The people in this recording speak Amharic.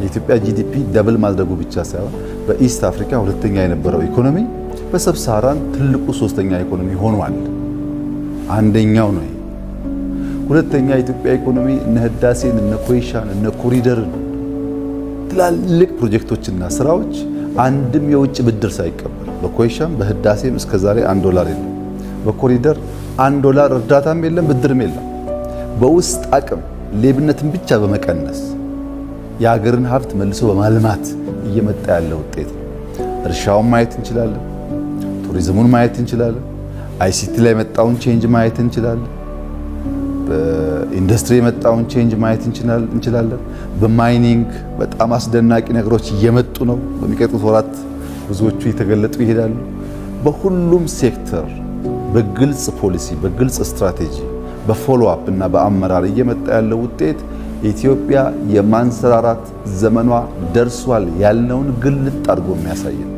የኢትዮጵያ GDP double ማድረጉ ብቻ ሳይሆን በ East Africa ሁለተኛ የነበረው ኢኮኖሚ በ Sub-Saharan ትልቁ ሶስተኛ ኢኮኖሚ ሆኗል። አንደኛው ነው። ሁለተኛ የኢትዮጵያ ኢኮኖሚ እነ ህዳሴን፣ እነ ኮይሻን፣ እነ ኮሪደርን ትላልቅ ፕሮጀክቶችና ስራዎች አንድም የውጭ ብድር ሳይቀበል፣ በኮይሻም በህዳሴም እስከ ዛሬ $1 የለም። በኮሪደር $1 እርዳታም የለም፣ ብድርም የለም። በውስጥ አቅም ሌብነትን ብቻ በመቀነስ የሀገርን ሀብት መልሶ በማልማት እየመጣ ያለ ውጤት ነው። እርሻውን ማየት እንችላለን። ቱሪዝሙን ማየት እንችላለን። ICT ላይ የመጣውን change ማየት እንችላለን። በኢንዱስትሪ የመጣውን change ማየት እንችላለን። በ mining በጣም አስደናቂ ነገሮች እየመጡ ነው። በሚቀጥሉት ወራት ብዙዎቹ እየተገለጡ ይሄዳሉ። በሁሉም ሴክተር በግልጽ ፖሊሲ፣ በግልጽ ስትራቴጂ፣ በ follow up እና በአመራር እየመጣ ያለው ውጤት ኢትዮጵያ የማንሰራራት ዘመኗ ደርሷል ያልነውን ግልጥ አድርጎ የሚያሳይ ነው።